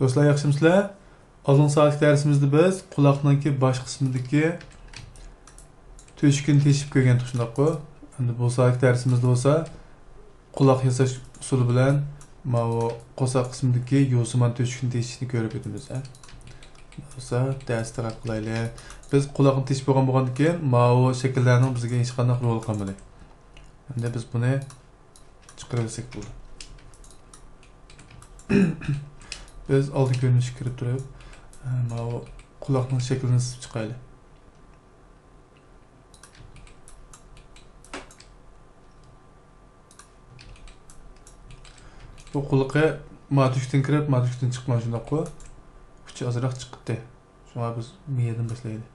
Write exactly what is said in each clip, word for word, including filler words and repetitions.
دوستلار، ياخشىمۇسىلەر؟ ئالدىنقى سائەتلىك دەرسىمىزدە بىز قۇلاقنىڭكى باش قىسمىدىكى تۆشۈكىنى تېشىپ كۆرگەنتۇق، شۇنداققۇ؟ ئەمدى بۇ سائەتلىك دەرسىمىزدە بولسا قۇلاق ياساش ئۇسۇلى بىلەن ماۋۇ قورساق قىسمىدىكى يوسۇنمان تۆشۈكنى تېشىشنى كۆرۈپ ئۆتىمىز، ھە؟ بولسا دەرستە دىققەت قىلايلى. بىز قۇلاقنى تېشىپ بولغان بولغاندىن كېيىن ماۋۇ شەكىللەرنىڭ بىزگە ھېچقانداق رولى قالمىدى. ئەمدى بىز بۇنى چىقىرىۋەتسەك بولىدۇ. بىز ئالدى كۆرۈنۈشكە كىرىپ تۇرۇپ، ئە، ماۋۇ قۇلاقنىڭ شەكلىنى سىزىپ چىقايلى. بۇ قۇلىقى ما تۆشۈكتىن كىرىپ، ما تۆشۈكتىن چىققان، شۇنداققۇ؟ ئۇچى ئازراق چىقتى. شۇڭا بىز مىيەدىن باشلايلى.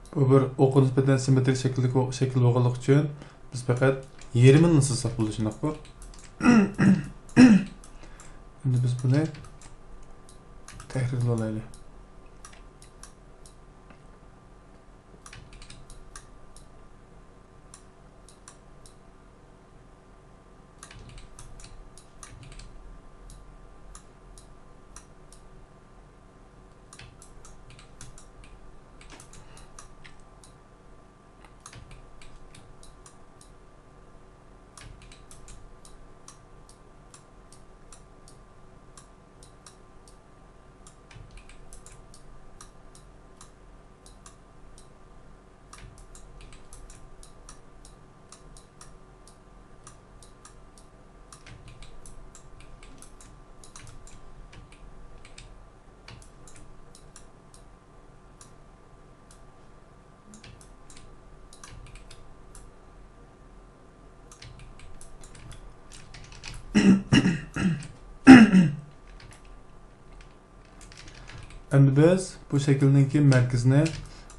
بۇ بىر ئوققا نىسبەتەن سىممېترىك شەكىلدىكى شەكىل بولغانلىقى ئۈچۈن بىز پەقەت يېرىمىنى سىزساق بولىدۇ، شۇنداققۇ؟ ئەمدى بىز بۇنى تەھرىرلىۋالايلى. ئەمدى بىز بۇ شەكىلنىڭكى مەركىزىنى،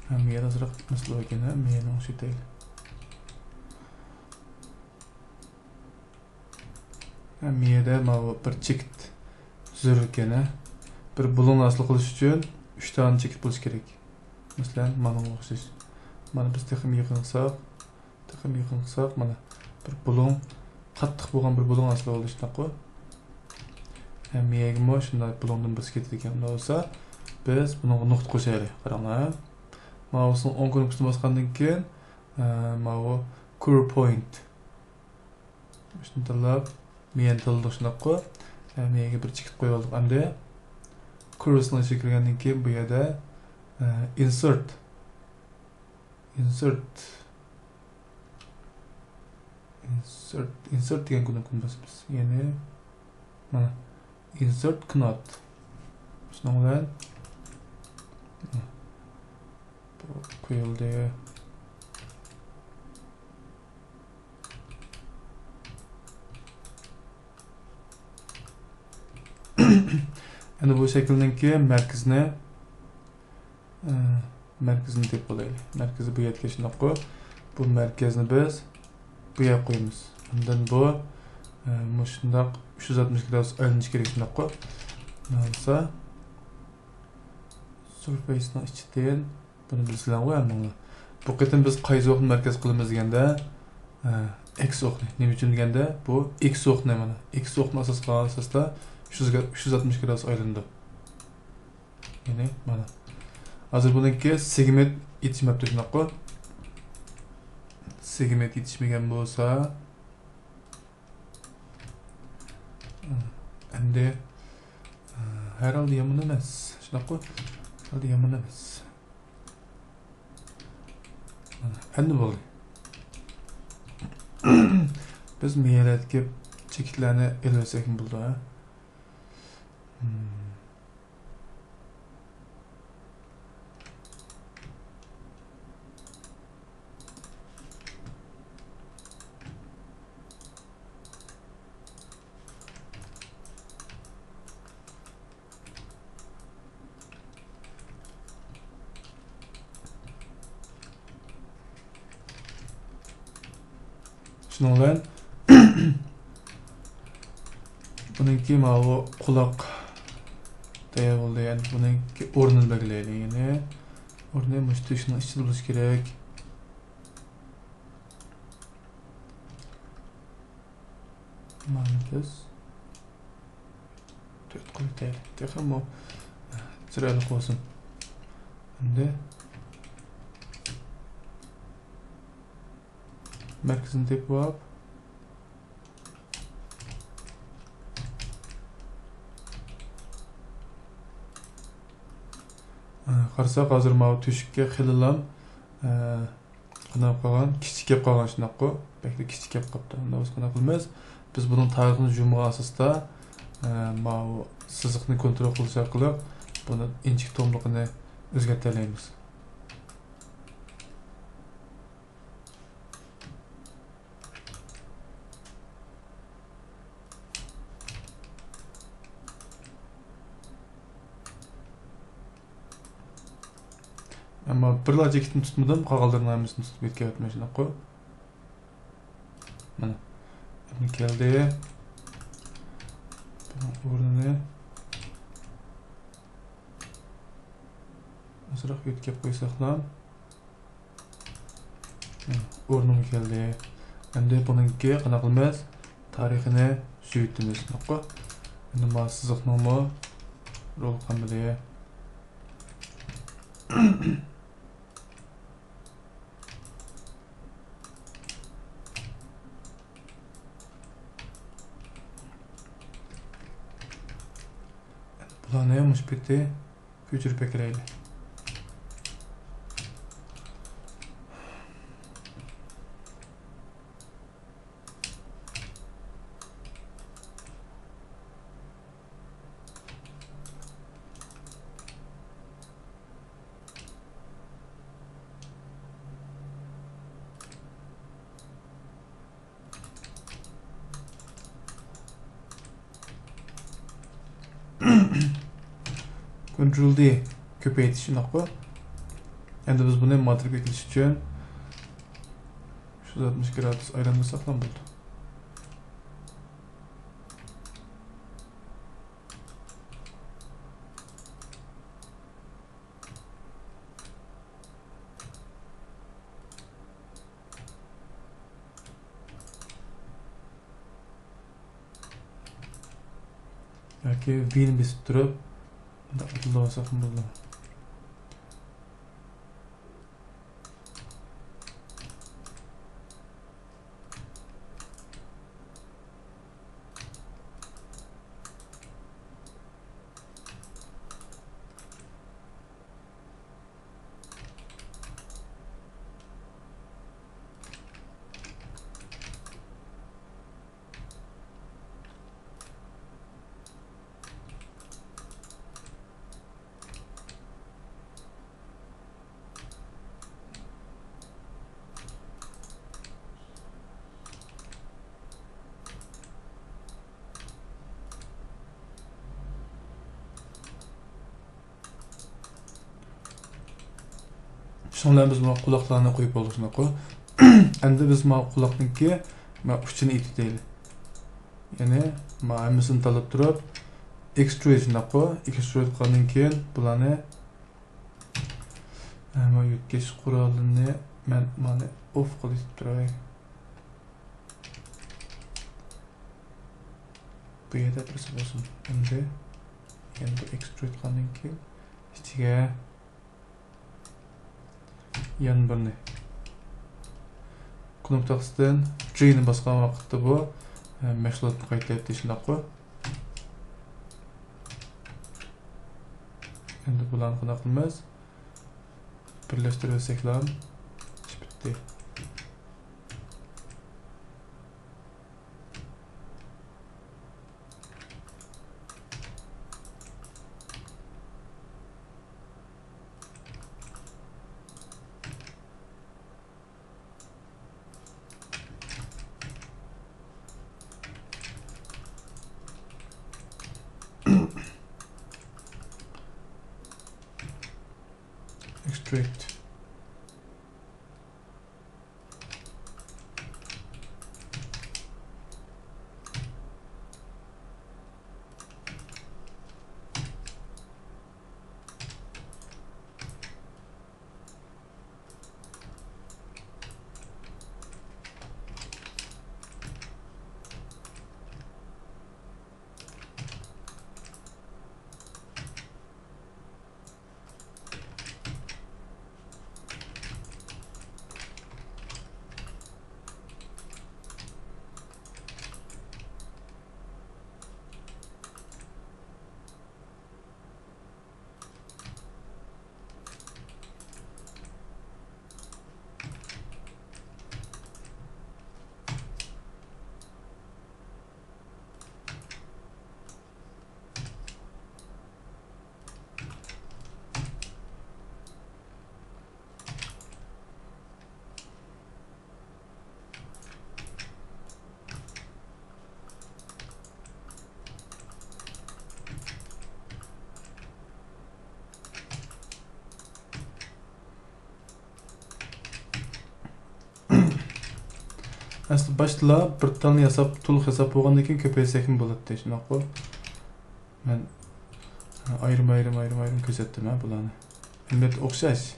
ھە، مىيەدە ئازراق مەسىلە بار ئىكەن، ھە، مىيەنى ئوڭشىتايلى. ھە، مىيەدە ماۋۇ بىر چېكىت زۆرۈر ئىكەن، ھە. بىر بۇلۇڭ ھاسىل قىلىش ئۈچۈن ئۈچ دانە چېكىت بولۇشى كېرەك. مەسىلەن، مانىڭغا ئوخشاش. مانا بىز تېخىمۇ يېقىن قىلساق، تېخىمۇ يېقىن قىلساق، مانا، بىر بۇلۇڭ، قاتتىق بولغان بىر بۇلۇڭ ھاسىل بولدى، شۇنداققۇ؟ ھە، مىيەگىمۇ شۇنداق بۇلۇڭدىن بىرسى كېتىدىكەن. ئۇنداق بولسا، بىز بۇنىڭغا نۇقتا قوشايلى. قاراڭلار. ماۋۇسىنىڭ ئوڭ كۇنۇپكىسىنى باسقاندىن كېيىن، ئە، ماۋۇ كۇرۋ پوينت. شۇنى تاللاپ، مىيەنى تاللىدۇق، شۇنداققۇ؟ ئە، مىيەگە بىر چېكىت قويۇۋالدۇق. ئەمدى كۇرۋىسىنىڭ ئىچىگە كىرگەندىن كېيىن بۇ يەردە، ئە، ئىنسېرت. ئىنسېرت. ئىنسېرت، ئىنسېرت دېگەن كۇنۇپكىنى باسىمىز. يەنى مانا، ئىنسېرت كنوت. شۇنىڭ بىلەن بۇ قويۇلدى. ئەنە بۇ شەكىلنىڭكى مەركىزىنى ئە، مەركىزىنى تېپىپ ئالايلى. مەركىزى بۇ يەردىكى، شۇنداققۇ؟ بۇ مەركەزنى بىز بۇ يەرگە قويىمىز. ئاندىن بۇ، ئە، مۇشۇنداق ئۈچ يۈز ئاتمىش گرادۇس ئايلىنىشى كېرەك، شۇنداققۇ؟ مانا بولسا، سۇرفېيسنىڭ ئىچىدىن بۇنى بىلىسىلەرغۇ ھەممىڭلار. بۇ قېتىم بىز قايسى ئوقنى مەركەز قىلىمىز دېگەندە، ئە، ئېكس ئوقنى. نېمە ئۈچۈن دېگەندە، بۇ ئېكس ئوقنى، مانا، ئېكس ئوقنى ئاساس قىلغان ئاساستا ئۈچ يۈز، ئۈچ يۈز ئاتمىش گرادۇس ئايلىنىدۇ. يەنى مانا. ھازىر بۇنىڭكى سېگمېنت يېتىشمەپتۇ، شۇنداققۇ؟ سېگمېنت يېتىشمىگەن بولسا، ئەمدى، ھەر ھالدا يامان ئەمەس، شۇنداققۇ؟ ھەر ھالدا يامان ئەمەس. مانا، ئەمدى بولدى. بىز مىيەلەردىكى چېكىتلەرنى ئېلىۋەتسەكمۇ بولىدۇ، ھە؟ شۇنىڭ بىلەن بۇنىڭكى ماۋۇ قۇلاق تەييار بولدى. يەنى بۇنىڭكى ئورنىنى بەلگىلەيلى. يەنى ئورنى مۇشۇ تۆشۈكنىڭ ئىچىدە بولۇشى كېرەك. مانا بىز تۆت قىلىپ تەييار. تېخىمۇ چىرايلىق بولسۇن. ئەمدى مەركىزىنى تېپىپ ئاپ. قارىساق، ھازىر ماۋۇ تۆشۈككە خېلىلا، ئە، قانداق قالغان؟ كىچىك كەپ قالغان، شۇنداققۇ؟ بەكلا كىچىك كەپ قاپتۇ. ئۇنداق بولسا قانداق قىلىمىز؟ بىز بۇنىڭ تارىخىنى جۇمغان ئاساستا، ئە، ماۋۇ سىزىقنى كونترول قىلىش ئارقىلىق بۇنى ئىنچىكە توملۇقىنى ئۆزگەرتەلەيمىز. ئەمما بىرلا چېكىتنى تۇتمىدىم، قالغانلىرىنىڭ ھەممىسىنى تۇتۇپ كېتىۋاتىمەن، شۇنداققۇ؟ مانا، ئەمدى كەلدى. بۇنىڭ ئورنىنى ئازراق يۆتكەپ قويساقلا. ئورنىمۇ كەلدى. ئەمدى بۇنىڭكى قانداق قىلىمىز؟ تارىخىنى سۈزۈۋېتىمىز، شۇنداققۇ؟ ئەمدى مانا سىزىقنىڭمۇ رولى قالمىدى. بۇلارنى مۇشۇ پېتى كۆچۈرۈپ ئەكىرەيلى. كونترول دى، كۆپەيتىش، شۇنداققۇ؟ ئەمدى بىز بۇنى ماتىرىپ ئېتىش ئۈچۈن شۇ ئاتمىش گرادۇس ئايلاندۇرساقلا بولىدۇ. ياكى ۋىنى بېسىپ تۇرۇپ، مۇنداق ئۇدۇللىۋالساقمۇ بولىدۇ. شۇنىڭ بىلەن بىز مانا قۇلاقلارنى قويۇپ بولدۇق، شۇنداققۇ؟ ئەمدى بىز مانا قۇلاقنىڭكى مانا ئۇچىنى ئېتىۋېتەيلى. يەنى مانا ھەممىسىنى تاللاپ تۇرۇپ، ئېكسترۇد، شۇنداققۇ؟ ئېكسترۇد قىلغاندىن كېيىن بۇلارنى، ھە، مانا يۆتكەش قورالىنى مەن مانا ئوف قىلىپ تۇراي. بۇ يەردە بىرسى بولسۇن. ئەمدى يەنە بىر ئېكسترۇد قىلغاندىن كېيىن ئىچىگە يەنە بىرنى. كۇنۇپكىسىدىن جى نى باسقان ۋاقىتتا بۇ، ئە، مەھسۇلاتنى قايتىدى، شۇنداققۇ؟ ئەمدى بۇلارنى قانداق قىلىمىز؟ بىرلەشتۈرۈۋەتسەكلا، ئىش پۈتتى. ئېكسترۇد. ئەسلى باشتىلا بىر تالنى ياساپ، تولۇق ياساپ بولغاندىن كېيىن كۆپەيتسەكمۇ بولاتتى، شۇنداققۇ؟ مەن ئايرىم، ئايرىم، ئايرىم، ئايرىم كۆرسەتتىم ھە بۇلارنى. ھەممىسى ئوخشاش.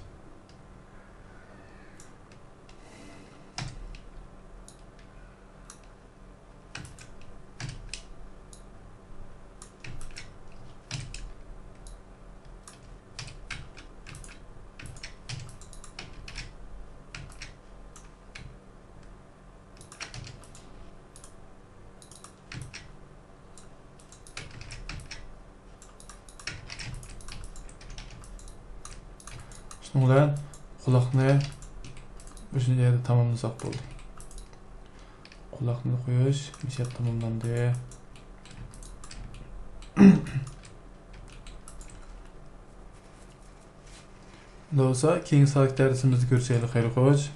شۇنىڭ بىلەن قۇلاقنى مۇشۇ يەردە تاماملىساق بولدى. قۇلاقنى قويۇش مىسياپ تاماملاندى. بولسا كېيىنكى سائەت دەرسىمىزدە كۆرۈشەيلى، خەير خوش.